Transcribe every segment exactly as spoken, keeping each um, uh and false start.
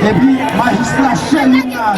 Epi majistra Sherline la.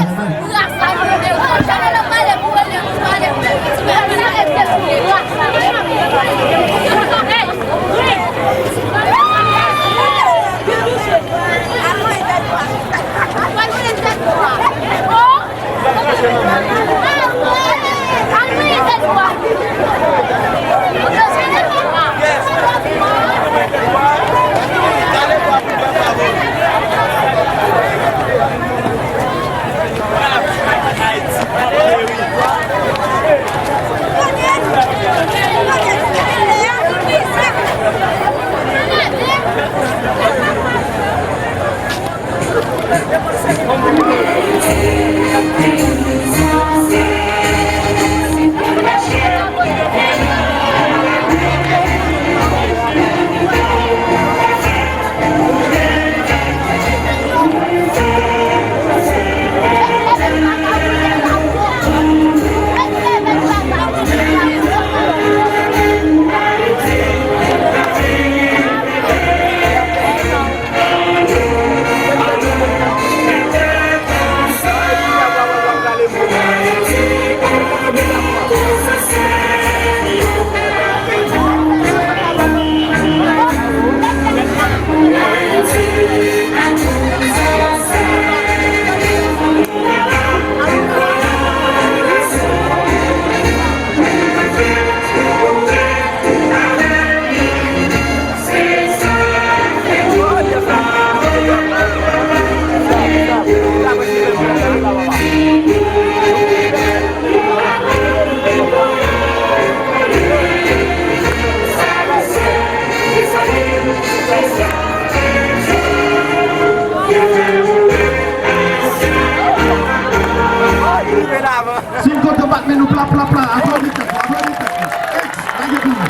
Si n kontan bat men nou pla, pla, pla, aplodi tèt nou, aplodi tèt nou. Ex, lage pou nou.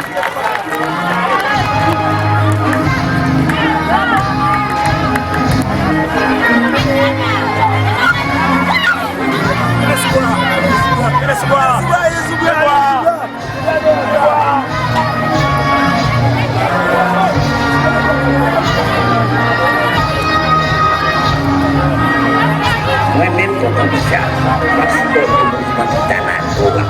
Mwen menm, Tonton Bicha, m ap sipòte mouvman Tanago a.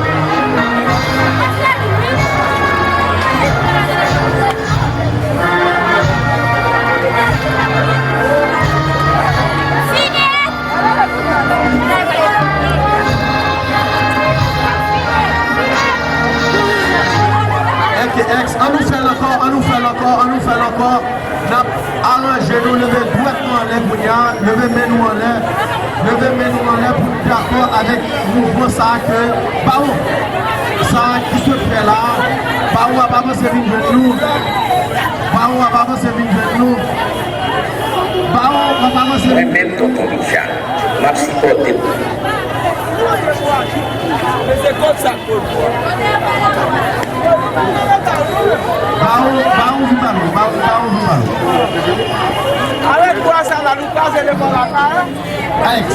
Ex, ex, an nou fè l ankò, an nou fè l ankò, an nou fè l ankò. N ap aranje nou, leve dwèt nou anlè kounye a, leve men nou anlè, leve men nou anlè pou n dakò avèk mouvman sa a ke bawon sa a ki sot fè la a. Bawon ap avanse vin jwenn nou, bawon ap avanse vin jwenn nou, bawon ap avanse vin. Mwen menm, Tonton Bicha, m ap sipòte w. Ba ou, ba ou vin ba nou, ba ou, ba ou vin ba nou. Avèk bwa sa la, nou kraze devan lakay. Alex,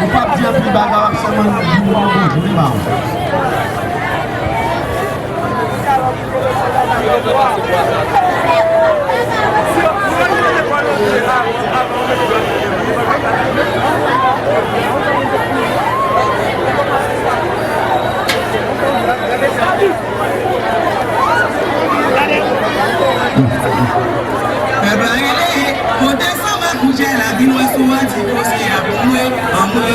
ou p ap di anpil bagay, w ap sèlman di nou bonjou, vin ba ou. Pèp la rele, kote sanba koujè la vin wè sou bandi koze a pou mwen, anmwe.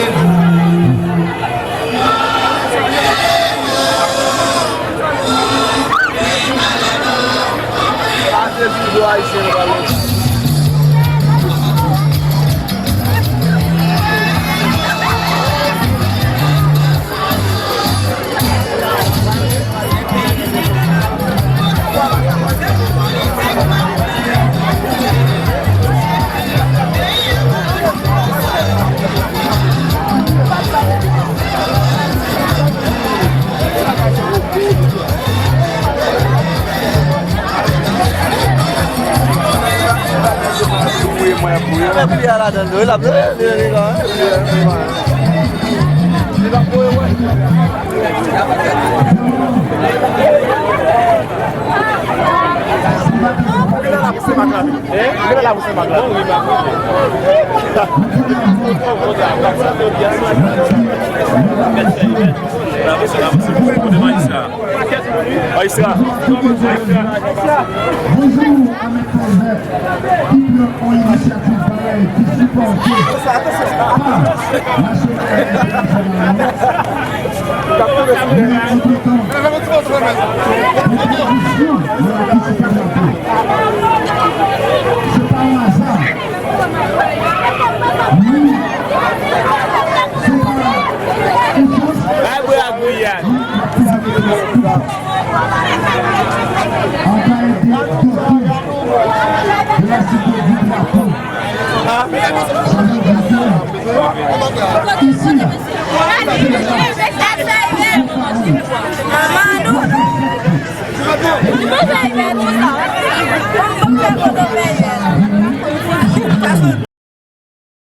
Genlè la pou Senmak la vini. Genlè la pou Senmak la. Bon, wi, pa. Kote Majistra? Majistra. Bonjou a Mèt Kòlbèt ki pran yon inisyativ parèy, ki sipòte pa nasyonal ak entènasyonal yo. Men antretan, pwopozisyon nan ki sipòte